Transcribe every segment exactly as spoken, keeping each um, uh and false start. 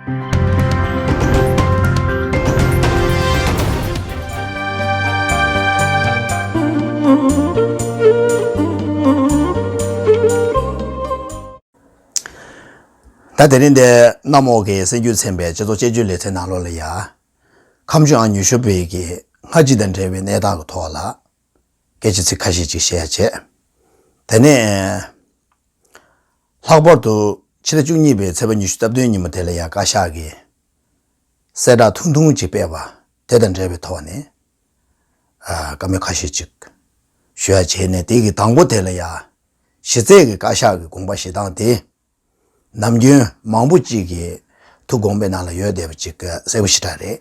ད་དེ་རིང་འདི་གནམ་འོག་གི་གསར་འགྱུར་ཚན་པའི་སྤྱི་ཚོགས་དཔྱད་བརྗོད་ལེ་ཚན་ནང་ལོགས་ལ་ཡ། ཁ་མཆུ་ཨང་ཉི་ཤུ་པའི་གི་སྔ་ཕྱི་དང་འབྲེལ་བའི་གནས་སྟངས་ཀྱི་ཐོག་ལ་སྐད་ཆ་ཚིག་ཁ་ཤས་ཅིག་བཤད་ཡ་བྱས། དེ་ནས་ལྷག་པར་དུ་ཕྱི་ཟླ་བཅུ་གཉིས་པའི་ཚེས་པ་ཉི་ཤུ་རྩ་བདུན་ཉིན་མོ་དེ་ལ་ཡ་བཀའ་ཤག་གིས་གསལ་བསྒྲགས་ཐུང་ཐུང་ཅིག་སྤེལ་བ་དེ་དང་འབྲེལ་བའི་ཐོག་ནས་ཨ་བཀའ་མོལ་ཁ་ཤས་ཅིག་ཞུ་ཡ་བྱས་ནས། དེ་གི་དང་པོ་དེ་ལ་ཡ་གཞི་རྩའི་གི་བཀའ་ཤག་གི་དགོངས་པ་བཞེས་སྟངས་དེ། ནམ་རྒྱུན་མང་པོ་གཅིག་གི་ཐུགས་དགོངས་པའི་ནང་ལ་ཡོད་བསྡད་པ་གཅིག་གསལ་པོ་ཞེ་དྲག་རེད།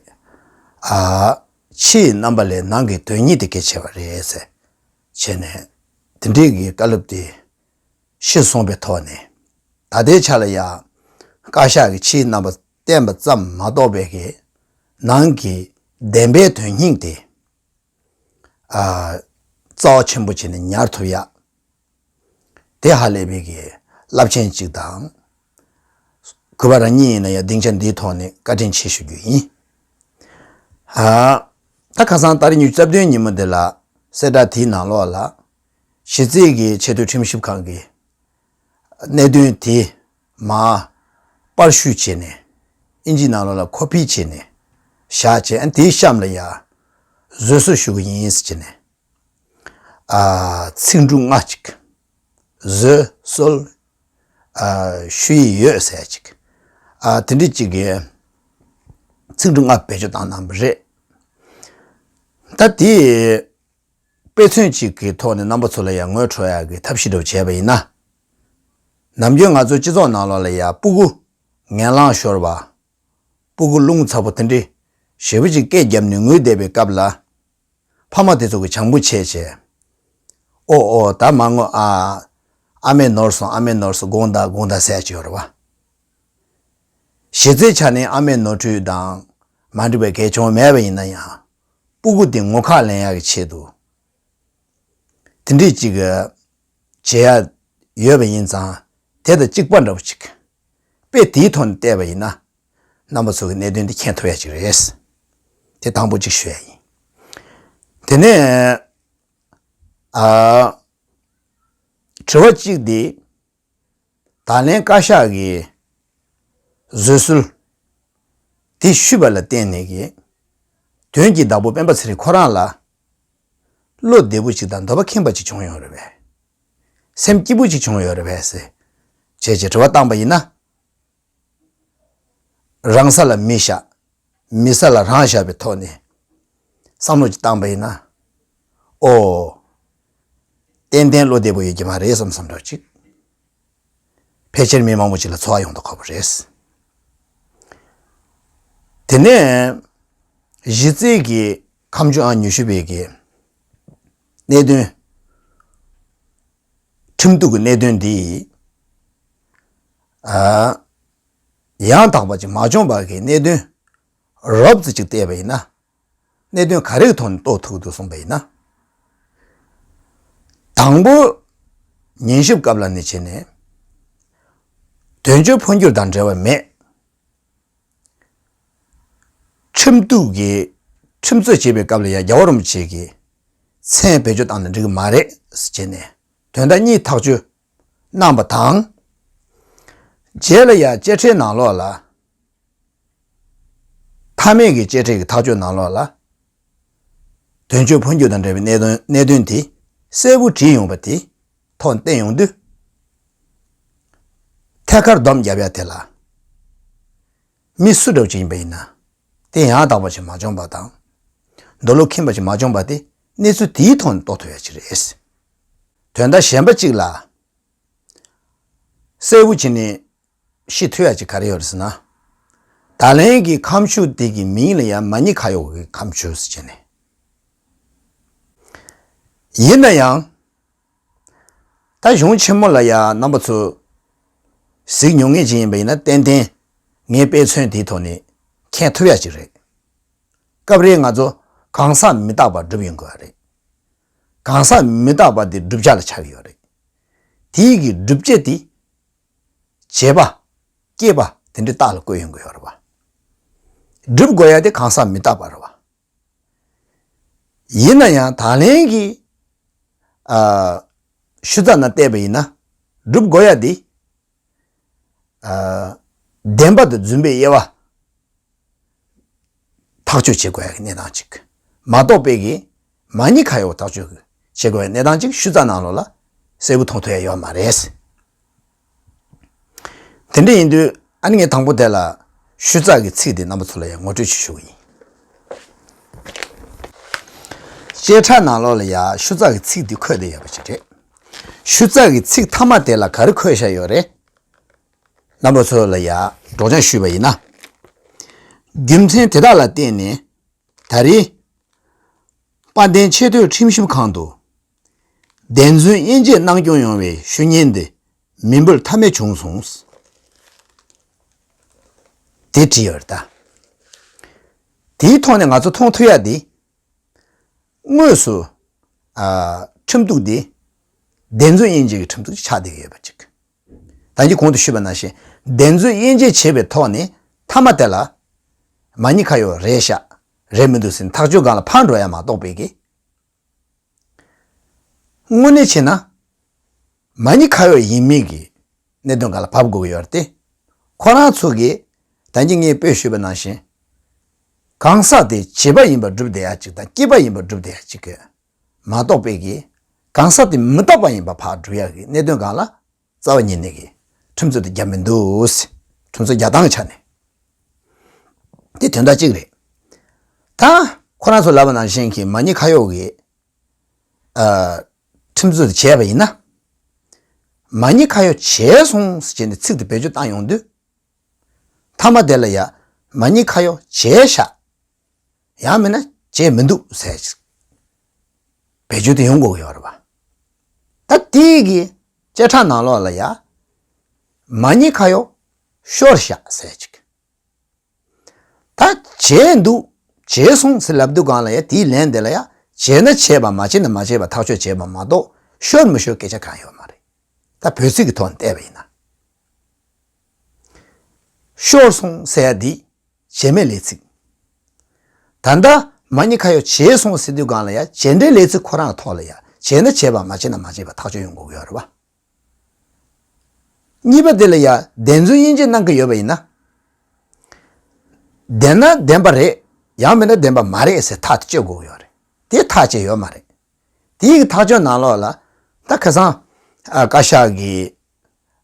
ཨ། ཕྱི་ཡི་རྣམ་པ་ལས་ནང་གི་དོན་གཉིས་དེ་གལ་ཆེ་བ་རེད་ཟེར་བྱས་ནས། དེ་འདྲའི་གི་བཀའ་སློབ་དེ་ཤེས་སོང་པའི་ཐོག་ནས། ད་ལྟའི་ཆ་ལ་ཡང་བཀའ་ཤག་གི་ཕྱི་ཡི་རྣམ་པ་བསྟན་པ་ཙམ་མ་གཏོགས་པའི་གི་ནང་གི་བདེན་པའི་དོན་སྙིང་དེ། ཨ། རྩ་བ་ཆེན་པོ་བྱས་ནས་ཉར་ཐུབ་ཡ། དེ་ཧ་ལས་པའི་གི་རླབས་ཆེན་གཅིག་དང་། གུས་པ་རང་ཉིད་ཡིན་ན་ཡང་སྡིངས་ཆ་འདིའི་ཐོག་ནས་བཀའ་དྲིན་ཆེ་ཞུ་རྒྱུ་ཡིན། ཨ། ད་ཁ་སང་ཏ་རིག་ཉི་ཤུ་རྩ་བདུན་ཉིན་མོ་འདི་ལ་གསལ་བསྒྲགས་དེའི་ནང་ལོགས་ལ། གཞི་རྩའི་གི་ཆེས་མཐོའི་ཁྲིམས་ཞིབ་ཁང་གི་གནད་དོན་དེ་མར་པར་བཤུས་བྱས་ནས། ཨིན་ཇིའི་ནང་ལོགས་ལ་ཁོ་པི་བྱས་ནས་བཞག་བྱས། ཨ། དེའི་གཤམ་ལ་ཡ་བཟོད་གསོལ་ཞུ་གི་ཡིན་ཟེར་བྱས་ནས། ཨ། ཚིག་འབྲུ་ལྔ་ཅིག་བཟོད་གསོལ། ཨ། ཞུ་ཡི་ཡོད་ཟེར་ཅིག་ཨ། དེ་འདྲ་ཅིག་གི་ཚིག་འབྲུ་ལྔ་བེད་སྤྱོད་བཏང་གནང་བ་རེད། ད་དེ་དཔེ་མཚོན་ཅིག་གི་ཐོག་ནས་རྣམ་པ་ཚོ་ལ་ཡང་ངོ་འཕྲོད་ཡག་གི་ཐབས་ཤེས་འདྲ་བོ་བྱས་པ་ཡིན་ན། ནམ་རྒྱུན་ང་ཚོའི་སྤྱི་ཚོགས་ནང་ལོགས་ལ་ཡ་སྤུ་གུ་ངན་ལང་ཤོར་བ། སྤུ་གུ་རླུང་ཚ་པོ་དེ་འདྲ་ཞེ་པོ་ཅིག་སྐད་བརྒྱབ་ནས་ངུས་བསྡད་པའི་སྐབས་ལ། ཕ་མ་དེ་ཚོ་གིས་བྱང་བུ་བྱས་བྱས། ཨོ་ཨོ། ད་མ་ངུ་ཨ། ཨ་མས་ནོར་སོང་། ཨ་མས་ནོར་སོང་། དགོངས་དག། དགོངས་དག་ཟེར་གྱི་ཡོད་རེད་བ། གཞི་རྩའི་ཆ་ནས་ཨ་མས་ནོར་འཁྲུལ་དང་མ་འགྲིག་པའི་གལ་བྱུང་མེད་པ་ཡིན་ན་ཡང་། སྤུ་གུ་དེ་ངོ་ཁ་ལེན་ཡག་གི་ཆེད་དུ། དེ་འདྲས་ཅིག་བྱེད་ཡ་ཡོད་པ་ཡིན་ཙང་། དེ་དང་གཅིག་པ་འདྲ་བོ་ཅིག་དཔེ་དེའི་ཐོག་ནས་བལྟས་པ་ཡིན་ན། རྣམ་པ་ཚོ་གི་གནད་དོན་འདི་མཁྱེན་ཐུབ་ཡ་ཅིག་རེད། དེ་དང་པོ་ཅིག་ཞུ་ཡ་ཡིན། དེ་ནས། ཨ། དྲི་བ་གཅིག་འདི། ད་ལན་བཀའ་ཤག་གིས་བཟོད་གསོལ་དེ་ཞུས་པ་ལ་བརྟེན་ནས་ཀྱི། དོན་གྱི་བདག་པོ་སྤེན་པ་ཚེ་རིང་ཁོ་རང་ལ། བློ་བདེ་པོ་ཅིག་དང་འདོད་པ་ཁེངས་པ་ཅིག་བྱུང་ཡོད་རེད་པས། སེམས་སྐྱིད་པོ་ཅིག་བྱུང་ཡོད་རེད་པས་ཟེར། བྱས་བྱས་དྲི་བ་བཏང་པ་ཡིན་ན། རང་ས་ལ་མི་བཞག་མི་ས་ལ་རང་བཞག་པའི་ཐོག་ནས་བསམ་བློ་ཅིག་བཏང་པ་ཡིན་ན། ཨོ། ཏན་ཏན་བློ་བདེ་པོ་ཡོད་ཀྱི་མ་རེད་བསམ་བསམ་འདྲ་ཅིག་ཕལ་ཆེར་མི་མང་པོ་ཅིག་ལ་ཚོར་བ་ཡོང་དུ་ཁག་པོ་རེད། དེ་ནས་གཞི་རྩའི་གི་ཁ་མཆུ་ཨང་ཉི་ཤུ་པའི་གི་གནད་དོན། ཁྲིམས་གཏུག་གི་གནད་དོན་འདི། ཨ། ཡང་དག་པ་ཅིག་མ་བྱུང་བ་གི་གནད་དོན་རོབ་ཙམ་ཅིག་བལྟས་པ་ཡིན་ན། གནད་དོན་ག་རེའི་ཐོག་ནས་རྟོགས་ཐུབ་ཀྱི་འདུག་གསུངས་པ་ཡིན་ན། དང་པོ། ཉན་ཞིབ་སྐབས་ལ་ནི་བྱས་ནས། དོན་གཅོད་འཕོ་འགྱུར་དང་འབྲེལ་བ་མེད། ཁྲིམས་གཏུག་གི་ཁྲིམས་རྩོད་བྱེད་པའི་སྐབས་ལ་ཡང་རྒྱལ་བ་རིན་པོ་ཆེ་གི་མཚན་བེད་སྤྱོད་བཏང་ན་འགྲིག་གི་མ་རེད་ཟེར་བྱས་ནས་དོན་དག་གཉིས་ཐག་གཅོད་གནང་བ་དང་། རྗེས་ལ་ཡང་བཅད་ཁྲའི་ནང་ལོགས་ལ། མཐའ་མའི་གི་བཅད་ཁྲའི་གི་ཐག་གཅོད་ནང་ལོགས་ལ། དོན་གཅོད་འཕོ་འགྱུར་དང་འབྲེལ་བའི་གནད་དོན་གནད་དོན་དེ་གསལ་པོ་བྲིས་ཡོང་བ་དེ་ཐོག་ནས་བསྟན་ཡོང་དུས། ཐད་ཀར་སྡོམ་རྒྱབ་ཡ་དེ་ལ། མི་སུ་འདྲ་བོ་ཅིག་ཡིན་པ་ཡིན་ན། དེ་ཡང་དག་པ་ཞིག་མ་བྱུང་བ་དང་། འདོད་བློ་ཁེངས་པ་ཞིག་མ་བྱུང་བ་དེ་གནས་ཚུལ་དེའི་ཐོག་ནས་རྟོགས་ཐུབ་ཡ་ཅིག་རེད། དོན་དག་གཞན་པ་ཅིག་ལ། གསལ་པོ་བྱས་ནས་ཤེས་ཐུབ་ཡ་ཅིག་ག་རེ་ཡོད་རེད་ཟེར་ན། ད་ལན་གྱི་ཁ་མཆུ་དེ་གི་མིང་ལ་ཡང་མ་ཎི་ཁ་ཡོག་གི་ཁ་མཆུ་ཟེར་བྱས་ནས། ཡིན་ན་ཡང་། ད་གཞུང་ཆེན་མོ་ལ་ཡང་རྣམ་པ་ཚོ་གཟིགས་མྱོང་མཁན་ཅིག་ཡིན་པ་ཡིན་ན་ཏན་ཏན་ངའི་དཔེ་མཚོན་དེའི་ཐོག་ནས་མཁྱེན་ཐུབ་ཡ་ཅིག་རེད། སྐབས་རེ་ང་ཚོ་གང་ཟག་མི་རྟག་པ་སྒྲུབ་ཡོང་དགོས་པ་རེད། གང་ཟག་མི་རྟག་པ་དེ་བསྒྲུབ་བྱ་ལ་ཆགས་ཀྱི་ཡོད་རེད། དེའི་གི་བསྒྲུབ་བྱ་དེ། བྱེད་པ། སྐྱེས་པ། དེ་འདྲའི་རྟགས་ལ་བཀོད་ཡོང་གི་ཡོད་རེད་བ། སྒྲུབ་དགོས་ཡ་དེ་གང་ཟག་མི་རྟག་པ་རེད་བ། ཡིན་ན་ཡང་ད་ལན་གྱི་ཨ་ཤུལ་རྩ་ནང་བལྟས་པ་ཡིན་ན་སྒྲུབ་དགོས་ཡ་དེ་ཨ་བདེན་པ་དང་རྫུན་པའི་དབྱེ་བ་ཐག་གཅོད་བྱེད་དགོས་ཡ་གི་གནས་སྟངས་གཅིག་མ་གཏོགས་པའི་གི་མ་ཉིད་ཁ་ཡོག་ཐག་གཅོད་བྱེད་དགོས་ཡ་གནས་སྟངས་གཅིག་ཤུལ་རྩ་ནང་ལོགས་ལ་གསལ་པོ་མཐོང་ཐུབ་ཡ་ཡོད་མ་རེད། དེ་འདྲ་ཡིན་དུས་ཨ་ནི་ངས་དང་པོ་དེ་ལ་ཤུལ་རྩ་གི་ཚིག་དེ་རྣམ་པ་ཚོ་ལ་ཡང་ངོ་སྤྲོད་ཅིག་ཞུ་གི་ཡིན། བཅད་ཁྲ་ནང་ལོགས་ལ་ཡ་ཤུལ་རྩ་གི་ཚིག་དེ་འཁོད་བསྡད་ཡོད་པ་ཅིག་རེད། ཤུལ་རྩ་གི་ཚིག་མཐའ་མ་དེ་ལ་ག་རེ་འཁོད་བཞག་ཡོད་རེད། རྣམ་པ་ཚོ་ལ་ཡ་སྒྲོག་སྦྱང་ཞུས་པ་ཡིན་ན། རྒྱུ་མཚན་དེ་དག་ལ་བརྟེན་ནས་ད་རེས་དཔལ་ལྡན་ཆེས་མཐོའི་ཁྲིམས་ཞིབ་ཁང་དུ་བདེན་རྫུན་དབྱེ་འབྱེད་གནང་སྐྱོང་ཡོང་བའི་ཞུ་སྙན་འདི་མི་འབོད་མཐའ་མེད་བྱུང་སོང་། དེ་བྲིས་ཡོད་རེད་ད། དེའི་ཐོག་ནས་ང་ཚོ་མཐོང་ཐུབ་ཡ་དེ། དངོས་སུ། ཨ། ཁྲིམས་གཏུག་འདི། བདེན་རྫུན་དབྱེ་འབྱེད་ཀྱི་ཁྲིམས་གཏུག་ཅིག་ཆགས་བསྡད་ཀྱི་ཡོད་པ་ཅིག་ད་གིན་གོང་དུ་ཞུས་པ་ནང་བཞིན། བདེན་རྫུན་དབྱེ་འབྱེད་བྱེད་པའི་ཐོག་ནས་མཐའ་མ་དེ་ལ། མ་ཉེས་ཁ་གཡོག་རེད་ཤག་རེད་མི་འདུག་ཟེར་ནས་ཐག་གཅོད་སྒང་ལ་ཕར་འགྲོ་ཡ་མ་གཏོགས་པའི་གི། དངོས་གནས་བྱས་ན། མ་ཉེས་ཁ་གཡོག་ཡིན་མིན་གྱི་གནད་དོན་སྒང་ལ་བབས་དགོས་ཀྱི་ཡོད་རེད་དེ། ཁོ་རང་ཚོ་གིས་ད་གིན་ངས་དཔེ་ཞུས་པ་ནང་བཞིན། གང་ཟག་དེ་བྱས་པ་ཡིན་པར་སྒྲུབ་བསྡད་ཡ་གཅིག་དང་སྐྱེས་པ་ཡིན་པར་སྒྲུབ་བསྡད་ཡ་གཅིག་གི་མ་གཏོགས་པའི་གི་གང་ཟག་དེ་མི་རྟག་པ་ཡིན་པ་ཕར་སྒྲུབ་ཡ་གི་གནད་དོན་སྒང་ལ་རྩ་བ་ཉིད་ནས་གི་ཁྲིམས་རྩོད་དེ་རྒྱག་མི་འདུག་ཁྲིམས་རྩོད་རྒྱག་སྟངས་ཀྱི་ཆ་ནས་དེ་དོན་དག་གཅིག་རེད། ད་ཁོ་རང་ཚོ་ལབ་པ་ནང་བཞིན་གྱི་མ་ཉེས་ཁ་གཡོག་གི་ཨ། ཁྲིམས་རྩོད་དེ་བྱས་པ་ཡིན་ན། མ་ཉེས་ཁ་གཡོག་བྱས་སོང་ཟེར་ནས་ཚིག་དེ་བེད་སྤྱོད་བཏང་ཡོང་དུས། མཐའ་མ་དེ་ལ་ཡ། མ་ཉེས་ཁ་གཡོག་བྱས་ཤག་ཡང་མིན་ན་བྱས་མི་འདུག་ཟེར་ཅིག་བེད་སྤྱོད་དེ་ཡོང་དགོས་ཀྱི་ཡོད་རེད་པ། ད་དེའི་གི་བཅད་ཁྲ་ནང་ལོགས་ལ་ཡ། མ་ཉེས་ཁ་གཡོག་ཤོར་ཤག་ཟེར་ཅིག་ད་བྱས་འདུག་བྱས་སོང་ཟེར་ལབ་དུས་སྒང་ལ་ཡ་དེའི་ལན་དེ་ལ་ཡ་བྱས་ན་བྱས་པ་མ་བྱས་ན་མ་བྱས་པ་ཐག་གཅོད་བྱས་པ་མ་གཏོགས་ཤོར་མི་ཤོར་སྐད་ཆ་གང་ཡོད་མ་རེད། ད་བོད་ཚིག་གི་ཐོག་ནས་བལྟས་པ་ཡིན་ན། ཤོར་སོང་ཟེར་ཡ་འདི་བྱས་མེད་ལས་ཚིག་ད་ལྟ་མ་ཉེས་ཁ་གཡོག་བྱས་སོང་ཟེར་དུས་སྒང་ལ་ཡ་བྱས་འབྲས་ལས་ཚིག་ཁོ་རང་ཐོག་ལ་ཡ་བྱས་ན་བྱས་པ་མ་བྱས་ན་མ་བྱས་པ་ཐག་གཅོད་ཡོང་དགོས་ཀྱི་ཡོད་རེད་པ། གཉིས་པ་དེ་ལ་ཡ་བདེན་རྫུན་དབྱེ་འབྱེད་གནང་གི་ཡོད་པ་ཡིན་ན། བདེན་ན་བདེན་པ་རེད། ཡང་མིན་ན་བདེན་པ་མ་རེད་ཟེར་ཐག་གཅོད་དགོས་ཀྱི་ཡོད་རེད། དེ་ཐག་བཅད་ཡོད་མ་རེད། དེའི་གི་ཐག་གཅོད་ནང་ལོགས་ལ་ད་ཁ་སང་ཨ་བཀའ་ཤག་གིས་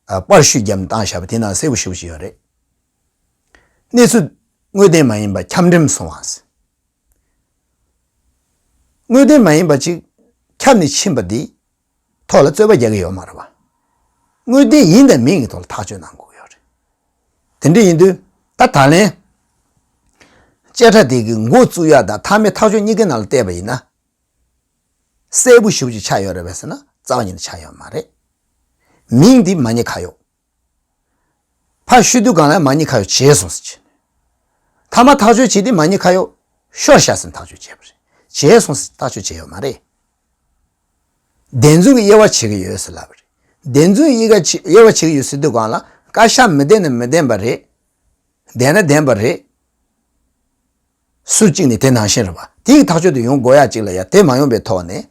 ཨ་པར་བཤུས་བརྒྱབ་ནས་བཏང་བཞག་པ་དེ་ནང་གསལ་པོ་ཞེ་པོ་ཅིག་ཡོད་རེད། གནས་ཚུལ་དངོས་བདེན་མ་ཡིན་པ་ཁྱབ་འགྲེམས་སོང་བ། དངོས་བདེན་མ་ཡིན་པ་ཅིག་ཁྱབ་ནས་ཕྱིན་པ་འདི་ཐོག་ལ་རྩོད་པ་རྒྱག་གི་ཡོད་མ་རེད་པ། དངོས་བདེན་ཡིན་དང་མིན་གྱི་ཐོག་ལ་ཐག་གཅོད་གནང་དགོས་ཀྱི་ཡོད་རེད། དེ་འདྲ་ཡིན་དུས་ད་ད་ལན་བཅད་ཁྲ་དེ་གི་འགོ་བཙུགས་ཡ་དང་མཐའ་མའི་ཐག་གཅོད་གཉིས་ཀའི་ནང་ལ་བལྟས་པ་ཡིན་ན། གསལ་པོ་ཞེ་པོ་ཅིག་ཆགས་ཡོད་རེད་པས་ཟེར་ན་རྩ་བ་ཉིད་ནས་ཆགས་ཡོད་མ་རེད། མིང་འདི་མ་ཉེས་ཁ་གཡོག་ཕར་བཤུས་དུས་སྒང་ལ་མ་ཉེས་ཁ་གཡོག་བྱས་སོང་ཟེར་བྱས། མཐའ་མ་ཐག་གཅོད་བྱས་དུས་མ་ཉེས་ཁ་གཡོག་ཤོར་ཤག་ཟེར་ནས་ཐག་གཅོད་བྱས་པ་རེད། བྱས་སོང་ཟེར་ཐག་གཅོད་བྱས་ཡོད་མ་རེད། བདེན་རྫུན་གྱི་དབྱེ་བ་ཕྱེ་གི་ཡོད་ཟེར་ལབ་པ་རེད། བདེན་རྫུན་དབྱེ་བ་ཕྱེ་དབྱེ་བ་ཕྱེ་གི་ཡོད་ཟེར་དུས་སྒང་ལ་བཀའ་ཤག་མི་བདེན་ན་མི་བདེན་པ་རེད། བདེན་ན་བདེན་པ་རེད། ཟུར་གཅིག་ནས་དེ་ནང་བཞིན་རེད་པ། དེའི་ཐག་གཅོད་དུ་ཡོང་དགོས་ཡ་གཅིག་ལ་ཡ་དེ་མ་ཡོང་པའི་ཐོག་ནས།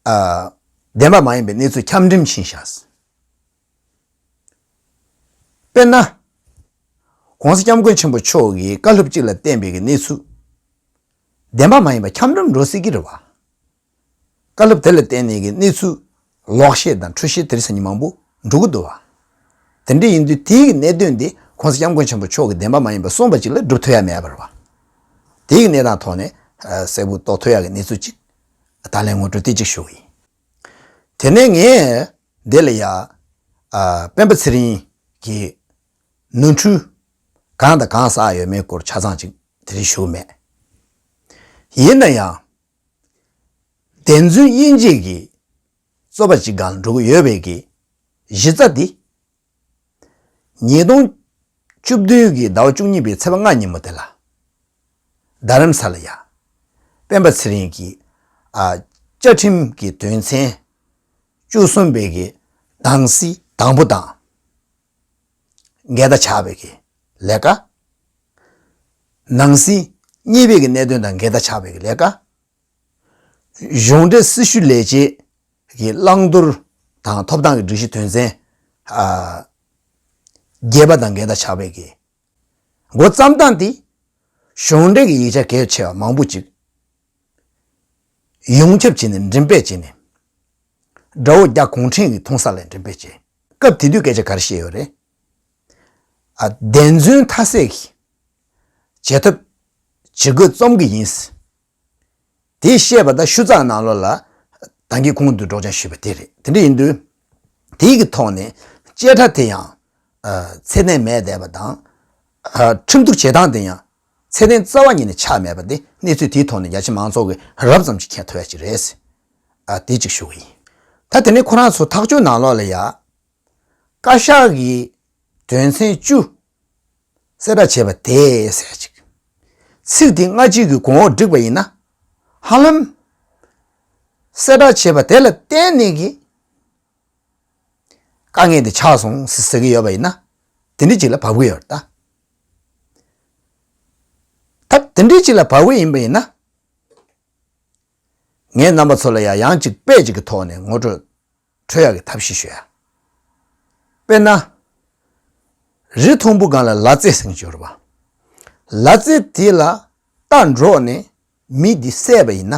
ཨ། བདེན་པ་མ་ཡིན་པའི་གནས་ཚུལ་ཁྱབ་འགྲེམས་ཕྱིན་ཤག་དཔེར་ན། ༸གོང་ས་༸སྐྱབས་མགོན་ཆེན་པོ་མཆོག་གིས་བཀའ་སློབ་གཅིག་ལ་བསྟན་པའི་གི་གནས་ཚུལ། བདེན་པ་མ་ཡིན་པ་ཁྱབ་འགྲེམས་འགྲོ་སྲིད་ཀྱི་རེད་བ། བཀའ་སློབ་དེ་ལ་བརྟེན་ནས་ཀྱི་གནས་ཚུལ་ལོག་བཤད་དང་འཁྲུལ་བཤད་དེ་རིང་སང་ཉིན་མང་པོ་འགྲོ་གི་འདུག་བ། དེ་འདྲ་ཡིན་དུས་དེའི་གི་གནད་དོན་འདི་༸གོང་ས་༸སྐྱབས་མགོན་ཆེན་པོ་མཆོག་གིས་བདེན་པ་མ་ཡིན་པ་གསུངས་པ་ཅིག་ལ་སྒྲུབ་ཐུབ་ཡ་མེད་པ་རེད་བ། དེའི་གི་གནས་སྟངས་ཐོག་ནས་གསལ་པོ་རྟོགས་ཐུབ་ཡ་གི་གནས་ཚུལ་ཅིག་ད་ལན་ངོ་སྤྲོད་དེ་ཅིག་ཞུ་གི་ཡིན། དེ་ནས་ངས་འདི་ལ་ཡ་སྤེན་པ་ཚེ་རིང་གི་ནོར་འཁྲུལ་གང་དང་གང་བསགས་ཡོད་མེད་སྐོར་ཆ་ཚང་ཅིག་དེ་རིང་ཞུ་གི་མེད། ཡིན་ན་ཡང་། བདེན་རྫུན་དབྱེ་འབྱེད་ཀྱི་རྩོད་པ་ཅིག་སྒང་འགྲོ་གི་ཡོད་པའི་གི་གཞི་རྩ་འདི། ཉིས་སྟོང་བཅུ་བདུན་གྱི་ཟླ་བ་བཅུ་གཉིས་པའི་ཚེས་པ་ལྔ་ཉིན་མོ་དེ་ལ། རྡ་རམ་ས་ལ་ཡ། སྤེན་པ་ཚེ་རིང་གི་ཨ་བཅའ་ཁྲིམས་ཀྱི་དོན་ཚན་བཅུ་གསུམ་པའི་གི་དྭངས་གསལ་དང་པོ་དང་། འགལ་ཟླ་ཆགས་པའི་གི་ལས་ཀ། ནང་སྲིད་གཉིས་པའི་གི་གནད་དོན་དང་འགལ་ཟླ་ཆགས་པའི་གི་ལས་ཀ། གཞུང་འབྲེལ་སྲི་ཞུ་ལས་བྱེད་ཀྱི་བླང་དོར་དང་ཐོབ་ཐང་གི་སྒྲིག་གཞི་དོན་ཚན་ཨ་བརྒྱད་པ་དང་འགལ་ཟླ་ཆགས་པའི་གི། འགོ་བརྩམས་སྟངས་དེ་གཞུང་འབྲེལ་གྱི་ཡིག་ཆ་གལ་ཆེ་བ་མང་པོ་ཅིག་ཡོངས་ཁྱབ་བྱས་ནས་འགྲེམས་སྤེལ་བྱས་ནས། དགྲ་བོ་རྒྱ་གུང་ཁྲན་གྱི་མཐོང་ས་ལ་འགྲེམས་སྤེལ་བྱས། སྐབས་དེ་དུས་སྐད་ཆ་ག་རེ་བཤད་ཡོད་རེད། ཨ་བདེན་རྫུན་མཐའ་གསལ་གྱི་བྱེད་ཐབས་བྱེད་དགོས་རྩོམ་གྱི་ཡིན། དེ་བཤད་པ་དང་ཞུ་ཚགས་ནང་ལོགས་ལ་ད་གིན་གོང་དུ་སྒྲོག་སྦྱང་ཞུས་པ་དེ་རེད། དེ་འདྲ་ཡིན་དུས་དེའི་གི་ཐོག་ནས་བཅད་ཁྲ་དེ་ཡང་ཚད་ལྡན་མེད་བསྡད་པ་དང་། ཁྲིམས་གཏུག་བྱེད་སྟངས་དེ་ཡང་ཚད་ལྡན་རྩ་བ་ཉིད་ནས་ཆགས་མེད་པ་དེ་གནས་ཚུལ་དེའི་ཐོག་ནས་རྒྱ་ཆེ་མང་ཚོགས་ཀྱིས་རབ་ཙམ་ཅིག་མཁྱེན་ཐུབ་ཡ་ཅིག་རེད། ཨ་དེ་གཅིག་ཞུ་གི་ཡིན། ད་དེ་ནས་ཁོ་རང་ཚོ་ཐག་གཅོད་ནང་ལོགས་ལ་ཡ། བཀའ་ཤག་གི་དོན་ཚན་བཅུ་གསལ་བསྒྲགས་བྱས་པ་དེ་ཟེར་ཅིག་ཚིག་དེ་སྔ་ཕྱི་གི་གོང་འོག་བསྒྲིགས་པ་ཡིན་ན། ཧ་ལམ་གསལ་བསྒྲགས་བྱས་པ་དེ་ལ་བརྟེན་ནས་ཀྱི་དཀའ་ངལ་དེ་ཆགས་སོང་ཟེར་ཟེར་གྱི་ཡོད་པ་ཡིན་ན། དེ་འདྲ་ཅིག་ལ་བབ་གི་ཡོད་རེད་ད། ད་དེ་འདྲ་ཅིག་ལ་བབ་གི་ཡིན་པ་ཡིན་ན། ངས་རྣམ་པ་ཚོ་ལ་ཡང་ཡང་ཅིག་དཔེ་ཅིག་གི་ཐོག་ནས་ངོ་སྤྲོད་འཕྲོད་ཡག་གི་ཐབས་ཤེས་ཞུ་ཡ། དཔེར་ན། རི་མཐོན་པོ་སྒང་ལ་ལ་རྩེ་ཟེར་གྱི་ཡོད་རེད་པ། ལ་རྩེ་དེ་ལ་རྟ་འདྲོགས་ནས་མི་འདི་བསད་པ་ཡིན་ན།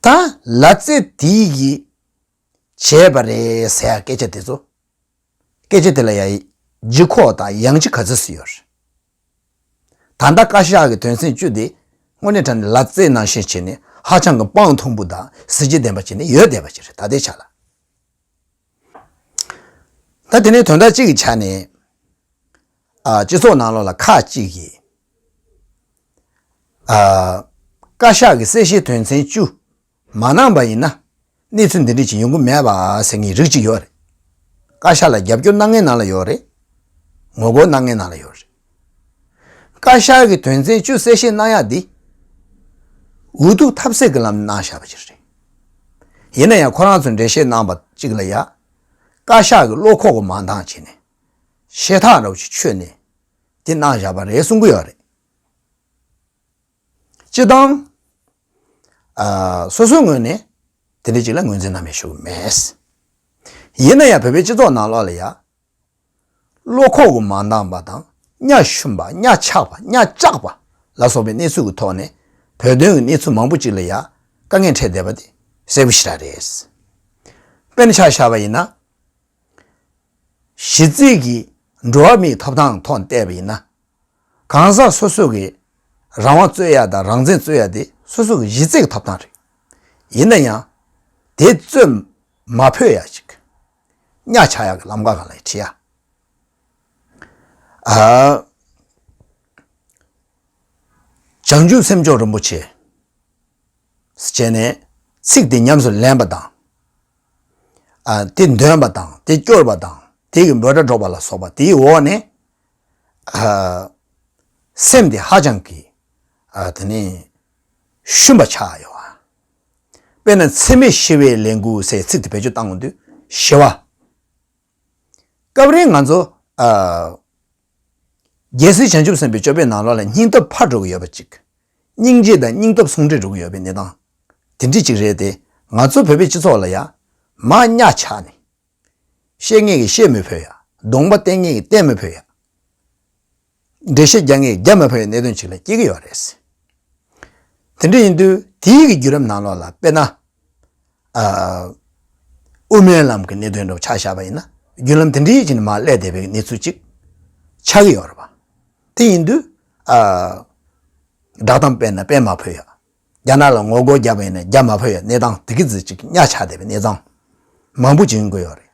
ད་ལ་རྩེ་དེ་གིས་བྱས་པ་རེད་ཟེར་ཡ་སྐད་ཆ་དེ་ཚོ། སྐད་ཆ་དེ་ལ་ཡ་ལྗིད་ཁོག་དང་ཡང་ལྗིད་ག་ཚོད་ཅིག་ཡོད་རེད། ད་ལྟ་བཀའ་ཤག་གི་དོན་ཚན་བཅུ་དེ་དངོས་གནས་དྲང་གནས་ལ་རྩེ་ནང་བཞིན་བྱས་ནས་ཧ་ཅང་གི་དཔང་མཐོན་པོ་དང་གཟི་བརྗིད་ལྡན་པ་བྱས་ནས་ཡོད་བསྡད་པ་ཅིག་རེད་ད་ལྟའི་ཆ་ལ། ད་དེ་ནས་དོན་དག་གཅིག་གི་ཆ་ནས། ཨ་སྤྱི་ཚོགས་ནང་ལོགས་ལ་ཁག་ཅིག་གིས། ཨ་བཀའ་ཤག་གི་གསལ་བཤད་དོན་ཚན་བཅུ་མ་གནང་པ་ཡིན་ན། གནས་ཚུལ་འདི་འདྲ་ཅིག་ཡོང་གི་མེད་པ་ཟེར་མཁན་རིགས་གཅིག་ཡོད་རེད། བཀའ་ཤག་ལ་རྒྱབ་སྐྱོར་གནང་མཁན་ནང་ལ་ཡོད་རེད། ངོ་རྒོལ་གནང་མཁན་ནང་ལ་ཡོད་རེད། བཀའ་ཤག་གི་དོན་ཚན་བཅུ་གསལ་བཤད་གནང་ཡག་འདི། འུ་ཐུག་ཐབས་ཟད་ཀྱི་ལམ་གནང་བཞག་པ་ཅིག་རེད། ཡིན་ན་ཡང་ཁོ་རང་ཚོས་འགྲེལ་བཤད་གནང་པ་གཅིག་ལ་ཡ། བཀའ་ཤག་གི་བློ་ཁོག་གི་མ་འདང་བྱས་ནས། ཤེས་ཐག་ར་བ་ཅིག་ཆོད་ནས། དེ་གནང་བཞག་པ་རེད་གསུང་གི་ཡོད་རེད། སྤྱི་བཏང་། ཨ་སོ་སོའི་ངོས་ནས་དེ་འདྲ་ཅིག་ལ་ངོས་འཛིན་གནང་མེད་ཞུ་གི་མེད། ཡིན་ན་ཡང་བོད་པའི་སྤྱི་ཚོགས་ནང་ལོགས་ལ་ཡ། བློ་ཁོག་གི་མ་འདང་པ་དང་གཉའ་ཞུམ་པ་གཉའ་ཆག་པ་གཉའ་བཅག་པ་ལ་སོགས་པའི་གནས་ཚུལ་གྱི་ཐོག་ནས་བོད་དོན་གྱི་གནས་ཚུལ་མང་པོ་ཅིག་ལ་ཡ་དཀའ་ངལ་འཕྲད་བསྡད་པ་དེ་གསལ་པོ་ཞེ་དྲག་རེད། དཔེར་ན་ཆ་བཞག་པ་ཡིན་ན། གཞི་རྩའི་གི་འགྲོ་བ་མིའི་ཐོབ་ཐང་ཐོག་ནས་བལྟས་པ་ཡིན་ན། གང་ཟག་སོ་སོ་གི་རང་དབང་རྩོད་ཡ་དང་རང་བཙན་རྩོད་ཡ་དེ་སོ་སོ་གི་གཞི་རྩའི་གི་ཐོབ་ཐང་རེད། ཡིན་ན་ཡང་། དེ་རྩོད་མ་ཕོད་ཡ་ཅིག་གཉའ་ཆག་ཡ་གི་ལམ་ཁ་སྒང་ལ་ཁྲིད་ཡ། ཨ། བྱང་ཆུབ་སེམས་མཆོག་རིན་པོ་ཆེ། བྱས་ནས་ཚིག་དེ་ཉམས་སུ་ལེན་པ་དང་། ཨ་དེ་འདོན་པ་དང་དེ་སྐྱོར་བ་དང་དེ་གི་འབོད་སྒྲ་སྒྲོག་པ་ལ་སོགས་པ་དེའི་འོག་ནས། ཨ་སེམས་དེ་ཧ་ཅང་གི་ཨ་དེ་ནས་ཞུམ་པ་ཆགས་ཡོད་ཨ། དཔེར་ན་འཚེ་མེད་ཞི་བའི་ལས་འགུལ་ཟེར་ཚིག་དེ་བེད་སྤྱོད་བཏང་ཡོང་དུས་ཞི་བ། སྐབས་རེ་ང་ཚོ་ཨ། རྒྱལ་སྲས་བྱང་ཆུབ་སེམས་དཔའི་སྤྱོད་པའི་ནང་ལོགས་ལ་སྙིང་སྟོབས་འཕར་འགྲོ་གི་ཡོད་པ་ཅིག་སྙིང་རྗེ་དང་སྙིང་སྟོབས་ཟུང་འབྲེལ་འགྲོ་གི་ཡོད་པའི་གནས་སྟངས་དེ་འདྲ་ཅིག་རེད་དེ། ང་ཚོ་བོད་པའི་སྤྱི་ཚོགས་ལ་ཡ་མར་གཉའ་ཆག་ནས། བཤད་མཁན་གྱིས་བཤད་མི་ཕོད་ཡ། གདོང་པ་བསྟན་མཁན་གྱིས་བསྟན་མི་ཕོད་ཡ། འགྲེལ་བཤད་རྒྱག་མཁན་གྱིས་རྒྱག་མི་ཕོད་ཡ་གནད་དོན་ཅིག་ལ་སྐྱེ་གི་ཡོད་རེད། དེ་འདྲ་ཡིན་དུས་དེའི་གི་བརྒྱུད་རིམ་ནང་ལོགས་ལ་དཔེར་ན། ཨ། དབུ་མའི་ལམ་གྱི་གནད་དོན་འདྲ་བོ་ཆ་བཞག་པ་ཡིན་ན་བརྒྱུད་ལམ་དེ་འདྲའི་ཅིག་ནས་མར་སླེབས་བསྡད་པའི་གནས་ཚུལ་ཅིག་ཆགས་ཀྱི་ཡོད་རེད་པ། དེ་ཡིན་དུས་ཨ། བསྒྲགས་གཏམ་སྤེལ་ན་སྤེལ་མ་ཕོད་ཡ། རྒྱ་ནག་ལ་ངོ་རྒོལ་བརྒྱབ་པ་ཡིན་ན་རྒྱག་མ་ཕོད་ཡ་གནས་སྟངས་དེ་གི་ཙམ་ཅིག་གཉའ་ཆག་བསྡད་པའི་གནས་སྟངས་མང་པོ་ཅིག་ཡོང་གི་ཡོད་རེད།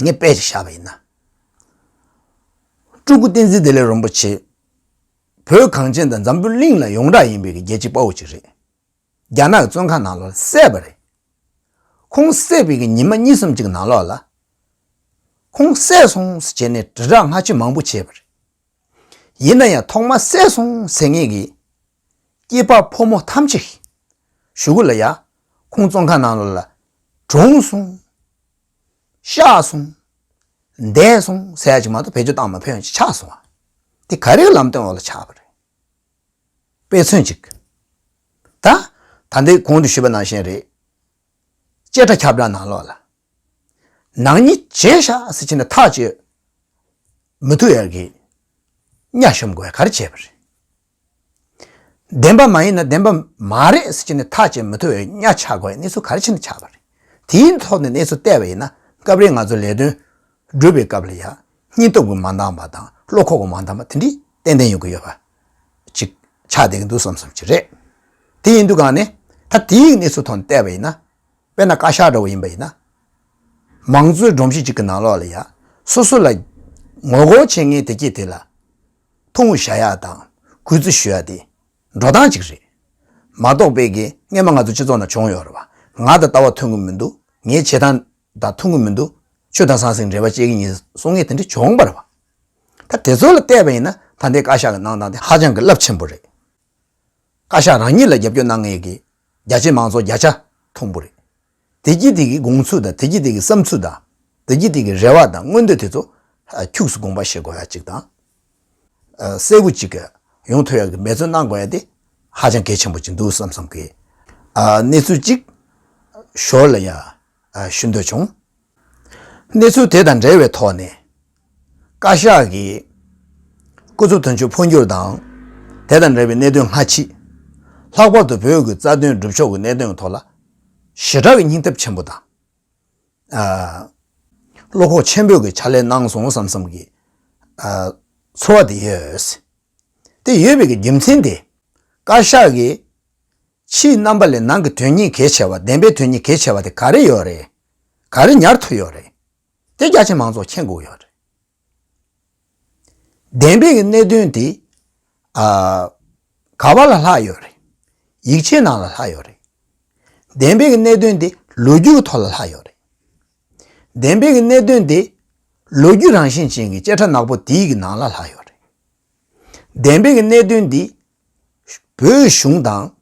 ངས་དཔེ་ཅིག་བཞག་པ་ཡིན་ན། སྤྲུལ་སྐུ་བསྟན་འཛིན་བདེ་ལེགས་རིན་པོ་ཆེ། བོད་གངས་ཅན་དང་འཛམ་བུ་གླིང་ལ་ཡོངས་གྲགས་ཡིན་པའི་རྒྱལ་གཅེས་དཔའ་བོ་ཅིག་རེད། རྒྱ་ནག་གི་བཙོན་ཁང་ནང་ལོགས་ལ་བསད་པ་རེད། ཁོང་བསད་པའི་གི་ཉི་མ་གཉིས་གསུམ་ཅིག་ནང་ལོགས་ལ། ཁོང་བསད་སོང་ཟེར་བྱས་ནས་དྲིལ་བསྒྲགས་སྔ་ཕྱི་མང་པོ་བྱས་པ་རེད། ཡིན་ན་ཡང་ཐོག་མར་བསད་སོང་ཟེར་མཁན་གྱི་སྐྱེས་པ་ཕོ་མོ་ཐམས་ཅད་ཀྱི་གཞུག་གུ་ལ་ཡ་ཁོང་བཙོན་ཁང་ནང་ལོགས་ལ་གྲོངས་སོང་། གཤགས་སོང་། འདས་སོང་ཟེར་ཡ་ཅིག་མ་གཏོགས་བེད་སྤྱོད་བཏང་མ་ཕོད་ཡ་ཅིག་ཆགས་སོང་བ། དེ་ག་རེ་གི་ལམ་སྟོན་འོག་ལ་ཆགས་པ་རེད། དཔེ་མཚོན་ཅིག་ད། ད་ལྟའི་གོང་དུ་ཞུས་པ་ནང་བཞིན་རེད། བཅད་ཁྲ་ཁྱབ་བསྒྲགས་ནང་ལོགས་ལ། ནག་ཉེས་བྱས་ཤག་ཟེར་བྱས་ནས་ཐག་གཅོད་མི་ཐུབ་ཡ་གི་གཉའ་ཤོམ་དགོས་ཡ་ག་རེ་བྱས་པ་རེད། བདེན་པ་མ་ཡིན་ན་བདེན་པ་མ་རེད་ཟེར་བྱས་ནས་ཐག་བཅད་མི་ཐུབ་པའི་གཉའ་ཆག་དགོས་ཡ་གནས་ཚུལ་ག་རེ་བྱས་ནས་ཆགས་པ་རེད། དེའི་ཐོག་ནས་གནས་ཚུལ་བལྟས་པ་ཡིན་ན་སྐབས་རེ་ང་ཚོ་ལས་དོན་སྒྲུབ་པའི་སྐབས་ལ་ཡ་སྙིང་སྟོབས་ཀྱི་མ་འདང་བ་དང་བློ་ཁོག་གི་མ་འདང་བ་དེ་འདྲའི་ཏན་ཏན་ཡོང་གི་ཡོད་པ་ཅིག་ཆགས་བསྡད་ཀྱི་འདུག་བསམ་བསམ་ཅིག་རེད། དེ་ཡིན་དུས་གང་ནས་ད་དེའི་གནས་ཚུལ་ཐོག་ནས་བལྟས་པ་ཡིན་ན། དཔེར་ན་བཀའ་ཤག་འདྲ་བོ་ཡིན་པ་ཡིན་ན། མང་གཙོའི་སྒྲོམ་གཞི་གཅིག་གི་ནང་ལོགས་ལ་ཡ། སོ་སོ་ལ་ངོ་རྒོལ་བྱེད་མཁན་དེ་གྱིས་དེ་ལ་ཐུང་བཞག་ཡག་དང་གུས་བརྩི་ཞུ་ཡག་དེ་འགྲོ་སྟངས་གཅིག་རེད། མ་གཏོགས་པའི་གི་སྔས་མ་ང་ཚོ་སྤྱི་ཚོགས་ནང་བྱུང་ཡོད་རེད་བ། ང་དང་ལྟ་བ་མཐུན་གི་མི་འདུག་ངའི་བྱེད་སྟངས་དང་མཐུན་གི་མི་འདུག་ཆོས་དང་ཟང་ཟིང་འབྲེལ་བ་བྱེད་ཀྱི་ཡིན་གསུང་མཁན་དེ་འདྲ་བྱུང་བ་རེད་བ། ད་དེ་ཚོ་ལ་བལྟས་པ་ཡིན་ན་ད་ལྟའི་བཀའ་ཤག་གི་གནང་སྟངས་དེ་ཧ་ཅང་གི་རླབས་ཆེན་པོ་རེད། བཀའ་ཤག་རང་ཉིད་ལ་རྒྱབ་སྐྱོར་གནང་མཁན་གྱི་རྒྱ་ཆེའི་མང་ཚོགས་བརྒྱ་ཆ་མཐོན་པོ་རེད། དེ་གྱིས་དེ་གི་དགོངས་ཚུལ་དང་དེ་གྱིས་དེ་གི་བསམ་ཚུལ་དང་དེ་གྱིས་དེ་གི་རེ་བ་དང་མངོན་འདོད་དེ་ཚོ་ཨ་ཁྱུགས་སུ་དགོངས་པ་བཞེས་དགོས་ཡ་གཅིག་དང་། ཨ་གསལ་པོ་གཅིག་གི་ཡོང་ཐུབ་ཡ་གི་འབད་བརྩོན་གནང་དགོས་ཡ་དེ་ཧ་ཅང་གལ་ཆེན་པོ་གཅིག་འདུག་བསམ་བསམ་གི་ཨ་གནས་ཚུལ་གཅིག་ཞོར་ལ་ཡ་ཨ་ཞུ་འདོད་བྱུང་། གནས་ཚུལ་དེ་དང་འབྲེལ་བའི་ཐོག་ནས། བཀའ་ཤག་གིས་སྐུ་ཚབ་དོན་གཅོད་འཕོ་འགྱུར་དང་། དེ་དང་འབྲེལ་བའི་གནད་དོན་སྔ་ཕྱི། ལྷག་པར་དུ་བོད་ཀྱི་རྩ་དོན་སྒྲུབ་ཕྱོགས་ཀྱི་གནད་དོན་ཐོག་ལ། ཞེ་དྲག་གི་སྙིང་སྟོབས་ཆེན་པོ་དང་། ཨ། བློ་ཁོག་ཆེན་པོས་ཀྱི་ཕྱག་ལས་གནང་སོང་བསམ་བསམ་གྱི། ཨ། ཚོར་བ་དེ་ཡོད། དེ་ཡོད་པའི་གི་རྒྱུ་མཚན་དེ། བཀའ་ཤག་གིས། ཕྱིའི་རྣམ་པ་ལས་ནང་གི་དོན་སྙིང་གལ་ཆེ་བ་བདེན་པའི་དོན་སྙིང་གལ་ཆེ་བ་དེ་ག་རེ་ཡོད་རེད། ག་རེ་ཉར་ཐུབ་ཡོད་རེད། དེ་རྒྱ་ཆེ་མང་ཚོགས་མཁྱེན་དགོས་ཡོད་རེད། བདེན་པའི་གི་གནད་དོན་དེ། ཨ། ག་བ་ལ་ལྷག་ཡོད་རེད། ཡིག་ཆའི་ནང་ལ་ལྷག་ཡོད་རེད། བདེན་པའི་གི་གནད་དོན་དེ་ལོ་རྒྱུས་ཀྱི་ཐོག་ལ་ལྷག་ཡོད་རེད། བདེན་པའི་གི་གནད་དོན་དེ་ལོ་རྒྱུས་རང་བཞིན་ཅན་གྱི་བཅད་ཁྲ་ནག་པོ་དེའི་གི་ནང་ལ་ལྷག་ཡོད་རེད། བདེན་པའི་གི་གནད་དོན་འདི། བོད་གཞུང་དང་།